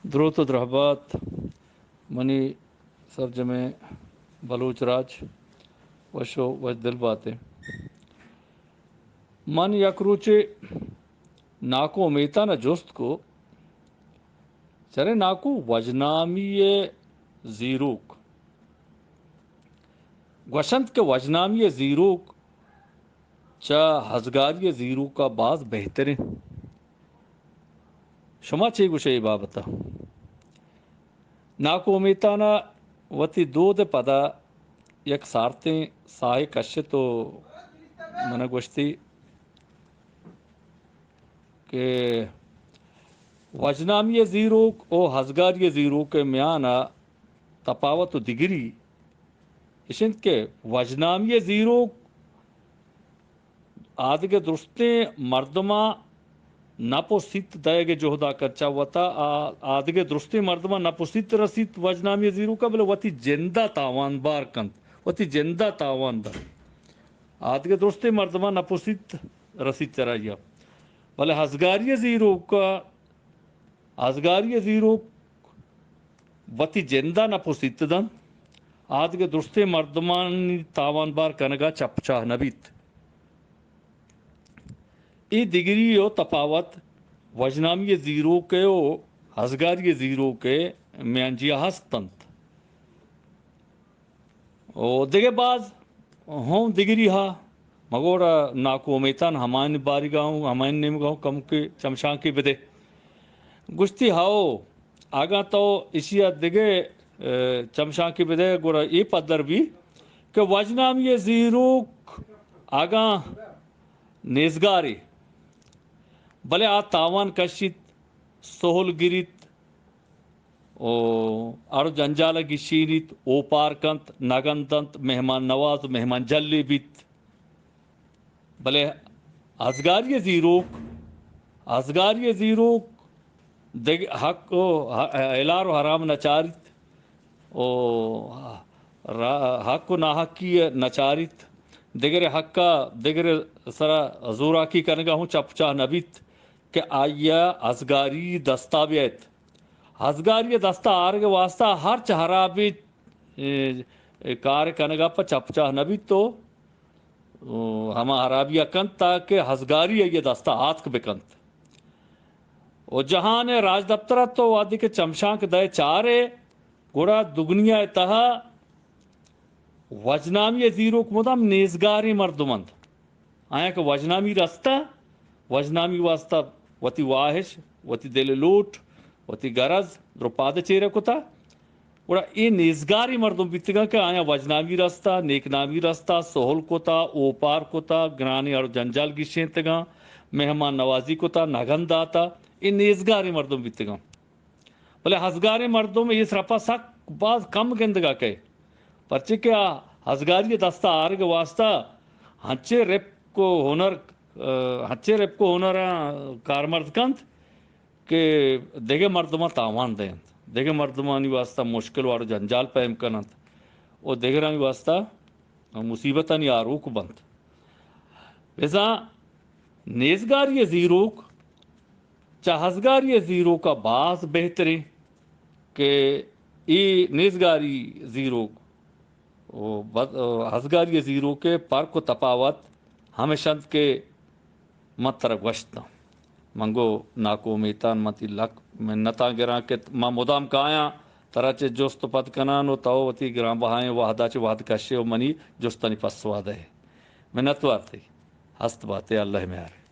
دروت و درہبات منی سرجمیں بلوچ راج، وش و وش دل باتیں۔ من یک روچے ناکو امیتان ء جست کو، چرے ناکو، وژنامی ء زیروک، گوشنت کہ وژنامی ء زیروک چہ ہزگاری ء زیروک ء باز بہتریں۔ شما چے گوشے اے بابت ء؟ ناکو امیتان ء وتی دود ء پدا یک سارتیں ساہے کشت و من ء گوشتی کہ وژنامی ء زیروک و ہزگاری ء زیروک ء میان ء تپاوت و دگری اش انت کہ وژنامی ء زیروک آدگہ درستیں مردماں نپ و سیت دئیگ ء جہدا کنت، چہ وتا آ-، آدگہ درستیں مردماں نپ و سیت رسیت وژنامی ء زیروک ء، بلے وتی جند ء تاوان بار کنت، وتی جند ء تاوان دنت۔ آدگہ درستیں مردماں نپ و سیت رسیت چرائی ء، بلے ہزگاری ء زیروک ء ہزگاری ء زیروک وتی جند ء نپ و سیت دنت، آدگہ درستیں مردمانی تاوان بار کنگ ء چپ چاہ نہ بیت۔ اے دگری و تپاوت وژنامی ء زیروک ء و ہزگاری ء زیروک ء میانجی ء ہست انت۔ و دگہ باز ہوں دگری ہا، مگوڑا ناکو امیتان ہمائن باریگا ہوں، ہمائن نیمگا ہوں، کم کے چمشانکی بدے۔ گوشتی ہاو، اگاں تو اشیا دگہ، اه، چمشانکی بدے، گڑا اے پدر بی کہ وژنامی زیروک اگاں نیزگاری، بلے آ تاوان کشیت، سہل گریت، و اڑ جنجال ء گیشینیت، اوپار کنت، نگند انت، مہمان نواز و مہمان جلی بیت۔ بلے ہزگاری ء زیروک، ہزگاری ء زیروک دگ-، حق و ہ-، ہلار و حرام نچاریت و را-، حق و ناحقی ء نچاریت۔ دگرے حق ء دگرے سرا زوراکی کنگ ء ہوں چپ چاہ نہ بیت کہ آئی ء ہزگاری دستا بیایت۔ ہزگاری ء دستا آرگ ء واسطہ ہرچ ہرابی، اے، اے کار کنگ ء پہ چپ چاہ نہ بیت تو، او، ہما ہرابی ء کنت تاکہ ہزگاری آئی ء دستا آتک بکنت۔ و جہان ء راجدپتر ء تو وہدے کہ چمشانک دئے چارے، گڑا دگنیا ء تہا وژنامی ء زیروک مدام نیزگاریں مردم انت۔ آیاں کہ وژنامی رستہ، وژنامی واسطہ وتی واہش، وتی دل لوٹ، وتی گرز درپاد چیرہ کتا، گڑا اے نیزگاری مردم بیتگاں کہ آیاں وژنامی رستہ، نیکنامی رستہ، سہل کتا، اوپار کتا، گرانی اڑ جنجال گیشینتگاں، مہمان نوازی کتا، نگن داتا، اے نیزگاری مردم بیتگاں۔ بلے ہزگاریں مردم اے سرپا سک باز کم گندگا کئے، پرچے کہ آ ہزگاری دستا آرگ واسطہ ہنچے رپک و ہنر، اه، ہنچے رپک و ہنر کارمرد کنت کہ دگہ مردماں تاوان دینت، دگہ مردمانی واسطہ مشکل و اڑ جنجال پہم کننت و دگرانی واسطہ مصیبتانی آروک بنت۔ بزاں نیزگاری زیروک چہ ہزگاری ء زیروک ء باز بہتریں کہ اے نیزگاری زیروک و بد-، و ہزگاری ء زیروک ء پرک و تپاوت ہمیش انت کہ من ترا گوشتاں۔ من گو ناکو میتان، من تی لک منتاں گراں کہ من مدام کایاں ترا چہ جست و پد کنان و تو وتی گران بہائیں وہدا چہ وہد کشے و منی جستانی پسوا دئے۔ منتوار تئی۔ ہست باتے، اللہ میارے۔